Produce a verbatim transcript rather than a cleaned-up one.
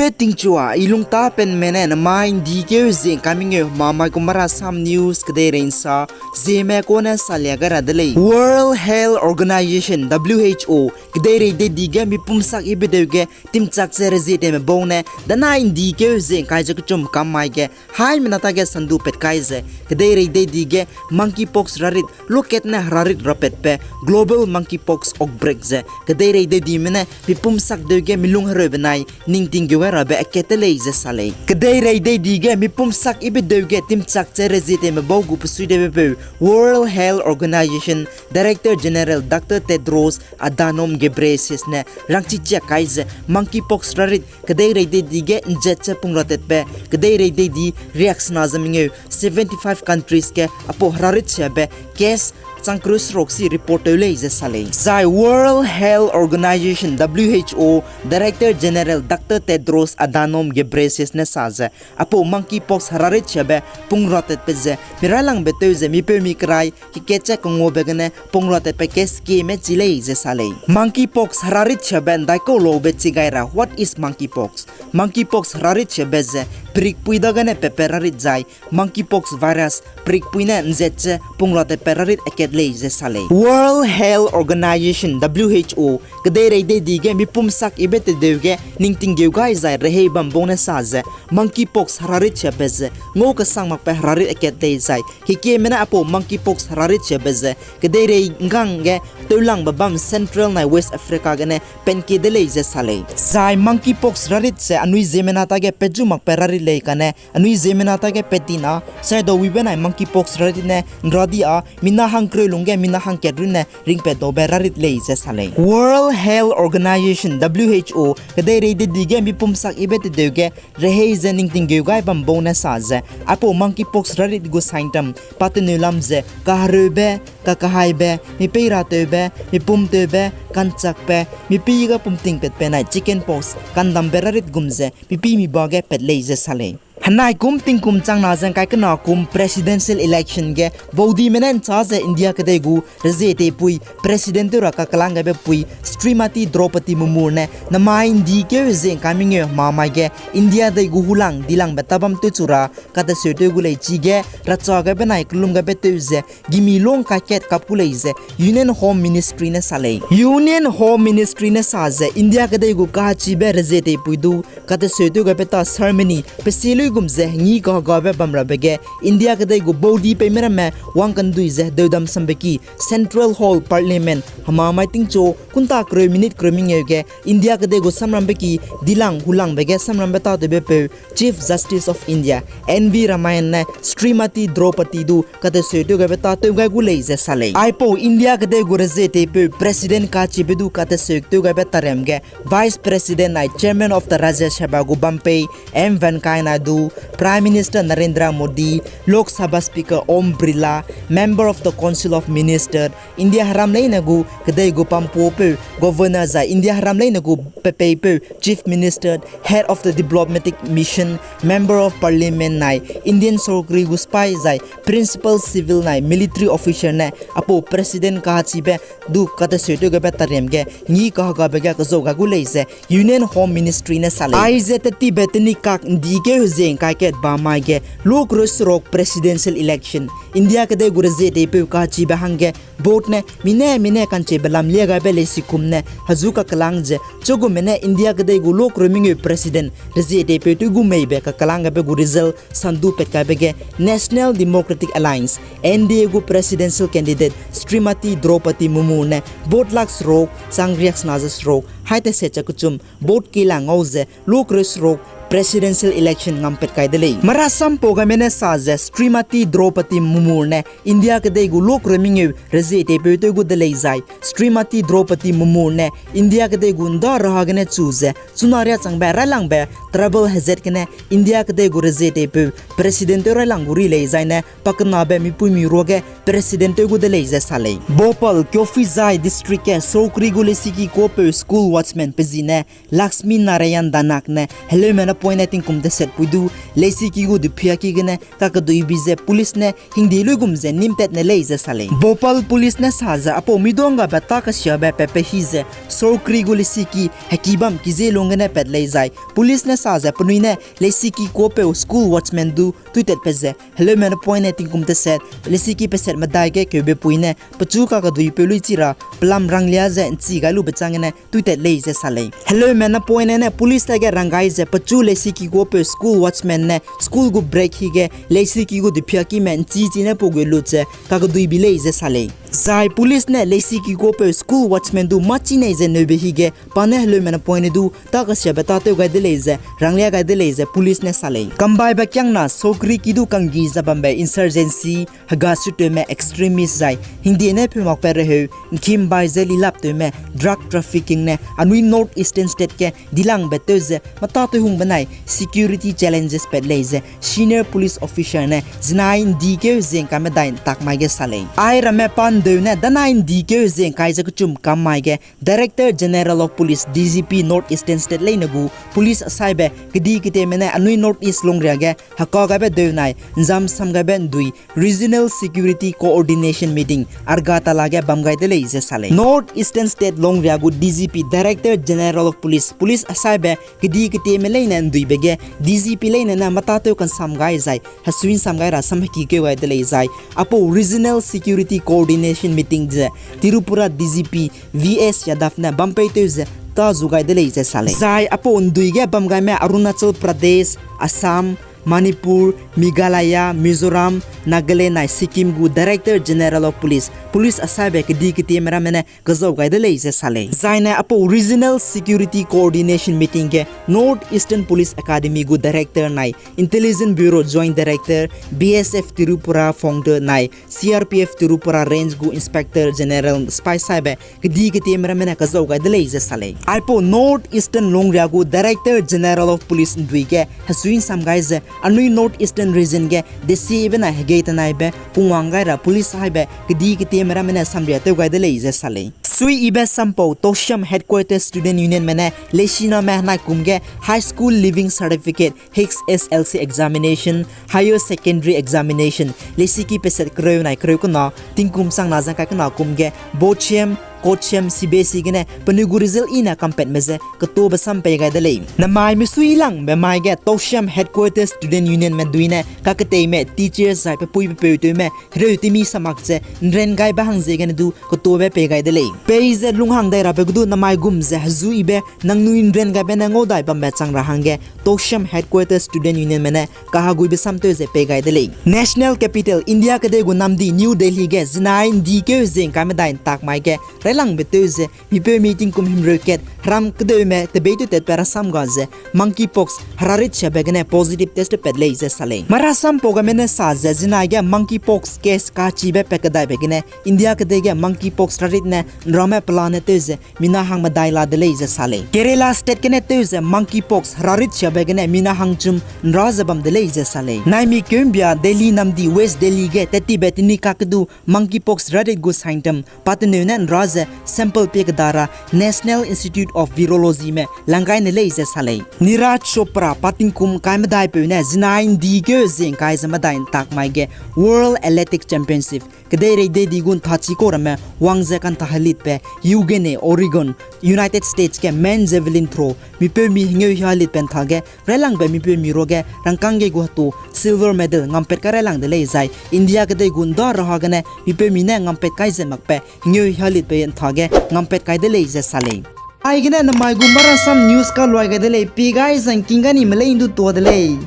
Pe tingchua, i lungtapenme ne namai ’ndi keu ze ’ngkai mengeu hemamai gu Marasam News kedeirei ’nsa, Zeme kone salia gai ra de lei. World Health Organization, W H O, kedeirei deidi ge mipum sak yibe deu ge timchak ze rezietewme bau ne, danai ’ndi keu ze ’ngkai ze kechum kam mai ge, haimena tage sandu pat kai ze, kedeirei deidi ge monkeypox rarit, luakatne herarit rapatbe, global monkeypox outbreak ze, kedeirei deidime ne mipum sak deu ge milung hereu benai, ningting geu gai rabe akat te lei ze sa lei. Kedeirei deidi ge mipum sak yibe deu ge timchak ze rezietewme bau gu besuitewbepeu World Health Organization Director General Doctor Tedros Adhanom Ghebreyesus ne rangchichiak kai ze monkeypox rarit kedeirei deidi ge ’nzat ze pung ratatbe, kedeirei deidi riaksena ze mengeu, seventy-five countries ge apau herarit siabe case chang kereu seruk si report tew lei ze sa lei. Zai World Health Organization, W H O, Director General Doctor Tedros Adhanom Ghebreyesus ne sa ze, apau monkeypox herarit siabe pung ratatbe ze, mi railangbe tew ze, mipeu mi kerai, kekatche kengobe gene pung ratatbe case keme chi lei ze sa lei. Monkeypox herarit siabe ’ndaikau laube chi gai ra, what is monkeypox? Monkeypox herarit siabe ze, perikpui dagene pepe rarit zai, monkeypox virus, perikpui ne ’nzat ze pung ratatbe rarit akat lei ze sa lei. World Health Organization, W H O, kedeirei deidi ge mipum sak yibe tedeu ge ningting geu gai zai rehei bam bau ne sa ze, monkeypox herarit siabe ze, ngau kesang makbe herarit akat lei zai, kekeme ne apau monkeypox herarit siabe ze, kedeirei ’nggang ge tewlangbe bam Central nai West Africa gene penkie de lei ze sa lei. Zai monkeypox rarit ze anui ziemmena tage petju makbe rarit lei kane, anui ziemmena tage pettina, saidau wibe nai monkeypox rarit ne ’nra di â, mina hangkereu lungge mina hangkat runne ringpatdaube rarit lei ze sa lei. World Health Organization, W H O, kedeirei deidi ge mipum sak yibe tedeu ge rehei ze ningting geu gai bam bau ne sa ze, apau monkeypox rarit gu symptom, pa teneu lam ze, kahereube, kakahaibe, mipei ratewbe, mipum tewbe, kanchakbe, mipei ga pumting patbe nai chickenpox, kandambe rarit gum ze, mipei mi ba ge pat lei ze sa lei. Henai kum tingkum chang na ze ’ngkai kena kum presidential election ge, baudime ne ’nchâ ze India kedei gu rezie teipui, president tew ra kaklang gaibe pui, Shrimati Droupadi Murmu ne, namai ’ndi keu ze ’ngkai mengeu hemamai ge, India dei gu hulang dilangbe tabam tewchu ra, kateseu tew gu lei chige, racha gaibe nai kelum gaibe tew ze, gimi lung kaikat kap gu lei ze, Union Home Ministry ne sa lei. Union Home Ministry ne sa ze, India kedei gu kachibe rezie teipui du, kateseu tew gaibe ta ceremony, pesi luigum ze, ngi kahagabe bam rabe ge, India kedei gu baudi peime ramme, wang kandui ze, deudam sambe ki, Central Hall Parliament, hemamai tingchu, kunta kereu minute kereu mengeu ge, India kedei gu samrambe ki, dilang hulangbe ge samrambe tâtewbepeu, Chief Justice of India, N V Ramana ne Shrimati Droupadi du kateseu tew gaibe tâtew gai gu lei ze sa lei. Aipau India kedei gu rezie teipeu President kachibe du kateseu tew gaibe tariam ge Vice President nai Chairman of the Rajya Sabha gu bam pei M Venkaiah Naidu, Prime Minister Narendra Modi, Lok Sabha Speaker Om Birla, Member of the Council of Minister, India heram leine gu kedei gu pampuapeu Governor zai India heram leine gu pepeipeu Chief Minister, Head of the Diplomatic Mission, Member of Parliament nai Indian sorkari gu sipai zai Principal Civil nai Military Officer ne apau President kachibe du kateseu tew gaibe tariam ge ngi kahagabe ge kezau gai gu lei ze Union Home Ministry ne sa lei. Aize tetibe tenikak ’ndi keu ze ’ngkai kat ba mai ge, lu kereu seruk presidential election, India kedei gu rezie teipeu kachibe hangge, vote ne mine mine kanchibe lam lia gaibe leisikum ne hezu kaklang ze, chugume ne India kedei gu lu kereu mengeu president rezie teipeu tew gu meibe kaklang gaibe gu result sandu pat kaibe ge National Democratic Alliance, N D A gu presidential candidate Shrimati Droupadi Murmu ne vote lak seruk chang riaksena ze seruk hai teset cha kechum vote kela ngau ze lu kereu seruk presidential election ngam pat kai de lei. Marasam pau gaime ne sa ze Shrimati Droupadi Murmu ne India kedei gu lu kereu mengeu rezie teipeu tew gu de lei zai Shrimati Droupadi Murmu ne India kedei gu ’nda raha gene chu ze chuna riâ changbe railangbe trouble hezat gene India kedei gu rezie teipeu president tew railang gu ri lei zai ne pakenabe mipuimi ruage president tew gu de lei ze sa lei. Bhopal, Kaphuzai District ge sorkari gu lesiki kuapeu school watchman pe zi ne Lakshmi Narayan Danak ne heleume ne point ne tingkum teset pui du, leisiki gu duphia ki gene kakeduibi ze police ne hingde luigum ze nimtat ne lei ze sa lei. Bhopal police ne sa ze apau midonggabe ta kesiabe patpe hi ze, Sokri gu leisiki heki bam ki zie lung gene pat lei zai police ne sa ze penui ne leisiki kuapeu school watchman du tuitatpat ze, heleume ne point ne tingkum teset, leisiki peset medai ge keube pui ne pechu kakeduipeu lui chi ra pelam ranglia ze ’nchi gai lube chang gene tuitat lei ze sa lei. Heleume ne point ne police dage rang gai ze pechu leisiki kuapeu school watchman ne school gu break hi ge leisiki gu duphia kime ’nchi chi ne pau gu lut ze kakeduibi lei ze sa lei. Zai police ne leisiki kuapeu school watchman du mâ chi nei ze neube hi ge pa ne heleume ne point ne du ta kesiabe tâtew gai de lei ze ranglia gai de lei ze police ne sa lei. Kambaibe kiangna Sokri ki du kanggi ze bambe insurgency, hega sutewme extremist zai hingde ne pheumakpat reheu ’ngkimbai ze lilaptewme drug trafficking ne anui North Eastern State ge dilangbe tew ze matâtew hung benai security challenges pat lei ze senior police officer ne zinai ’ndikeu hezie ’ngkai medai ’ntak mai ge sa lei. Airamme pa ’ndeu ne danai ’ndikeu hezie ’ngkai ze kechum kam mai ge Director General of Police, D G P, North Eastern State leine gu police asaibe kedi ketieme ne anui North East lungria ge hekagaibe deu nai ’nzam samgaibe ’ndui Regional Security Coordination Meeting Agartala ge bam gai de lei ze sa lei. North Eastern State lungria gu D G P, Director General of Police, police asaibe kedi ketieme leine ’nduibe ge D G P leine ne matâtew kansam gai zai hesui'nsam gai ra samhekikeu gai de lei zai apau Regional Security Coordination Meeting ze Tripura D G P V S Yadav ne bampeitew ze tâ zu gai de lei ze sa lei. Zai apau ’ndui ge bam gaime Arunachal Pradesh, Assam, Manipur, Meghalaya, Mizoram, Nagaland nai Sikkim gu Director General of Police, police asaibe kedi ketieme ramme ne kezau gai de lei ze sa lei. Zaine apau Regional Security Coordination Meeting ge North Eastern Police Academy gu Director nai Intelligence Bureau Joint Director, B S F Tripura founder nai C R P F Tripura Range gu Inspector General sipai saibe kedi ketieme ramme ne kezau gai de lei ze sa lei. Aipau North Eastern lungria gu Director General of Police ’ndui ge hesui'nsam gai ze anui North Eastern Region ge desiebe nai hegei tenaibe pungwang gai ra police haibe kedi ketieme ramme ne samriatew gai de lei ze sa lei. Suiyibe sampau Tousem Headquarters Student Unionme ne leisiname henai kum ge High School Leaving Certificate, H S L C Examination, Higher Secondary Examination, leisiki peset kereu nai kereu kena, tingkum changna zangkai kena kum ge Bochum, Kochum, C B S E gene penui gu result i ne kampatme ze ketobe sam pei gai de lei. Namai misuilangbe mai ge Tousem Headquarters Student Unionme dui ne kaketeime teachers zai pepui pepeutewme hereu temi samak ze ’nren gaibe hang ziegene du ketobe pei gai de lei. Peize lunghang dai rabe ge du namai gum ze hezuibe nangnui ’nren gaibe ne ngaudai bambe chang ra hangge Tousem Headquarters Student Unionme ne kaheguibe samtew ze pei gai de lei. National capital India kedei gu namdi New Delhi ge zinai ’ndikeu hezie ’ngkai medai ’ntak mai ge railangbe tew ze mipeumi tingkum himreu kat heram kedeume tebei tewtatbe rasam ga ze monkeypox herarit siabe gene positive test pat lei ze sa lei. Marasampau game ne sa ze zinai ge monkeypox case kachibe pat kedaibe gene India kedei ge monkeypox herarit ne ’nrame pelane tew ze mina hang medai la de lei ze sa lei. Kerala State gene tew ze monkeypox herarit siabe gene mina hangchum ’nra ze bam de lei ze sa lei. Naimi keumbia Delhi namdi West Delhi ge tettibe tini kakedu monkeypox herarit gu symptom pateneu ne ’nra ze sample pie keda ra National Institute of Virologyme langgai ne lei ze sa lei. Neeraj Chopra pa tingkum ’ngkai medaipeu ne zinai ’ndikeu hezie ’ngkai ze medai ’ntak mai ge World Athletic Championship kedeirei dei di gu ’nthachi kau ramme wang ze kantha helitbe Eugene, Oregon, United States ge men javelin throw mipeumi hengeu hia helitbe ’nthage railangbe mipeumi ruage rangkâng ge gu hetu silver medal ngampat kai railang de lei zai India kedei gu ’nda raha gene mipeumi ne ngampat kai ze makbe hengeu hia helitbe ’nthage ngampat kai de lei ze sa lei. Aigene namai gu Marasam News kaluai gai de lei, pie gai zangking ga ni melei ’ndu tuâ de lei.